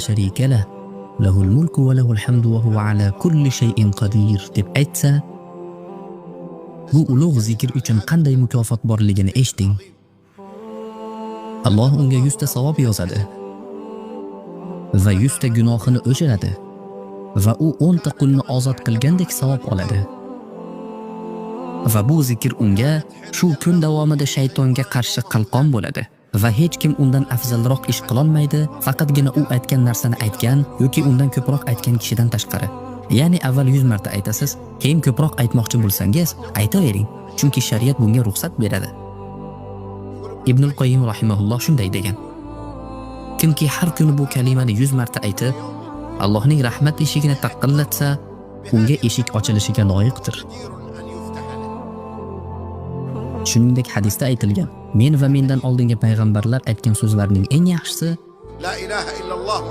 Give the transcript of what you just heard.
sharika lah, lahul mulku va lahul hamdu va huva ala kulli shay'in qodir deb aytsa, bu ulug' zikr uchun qanday mukofot borligini eshiting. Alloh unga 100 ta savob yozadi va 100 ta gunohini o'chiradi va u 10 ta qulni ozod qilgandek savob oladi. Va bu zikr unga shu kun davomida shaytonga qarshi qalqon bo'ladi va hech kim undan afzalroq ish qilolmaydi, faqatgina u aytgan narsani aytgan yoki undan ko'proq aytgan kishidan tashqari. Ya'ni avval 100 marta aytasiz, keyin ko'proq aytmoqchi bo'lsangiz, aytavering, chunki shariat bunga ruxsat beradi. Ibnul Qoyyim rahimahulloh shunday degan: Kimki har kuni bu kalimani 100 marta aytib, Allohning rahmat eshigini taqillatsa, unga eshik ochilishiga loyiqdir. أن يفتح له. Shuningdek hadisda aytilgan: Men va mendan oldingi payg'ambarlar aytgan so'zlarning eng yaxshisi لا إله إلا الله.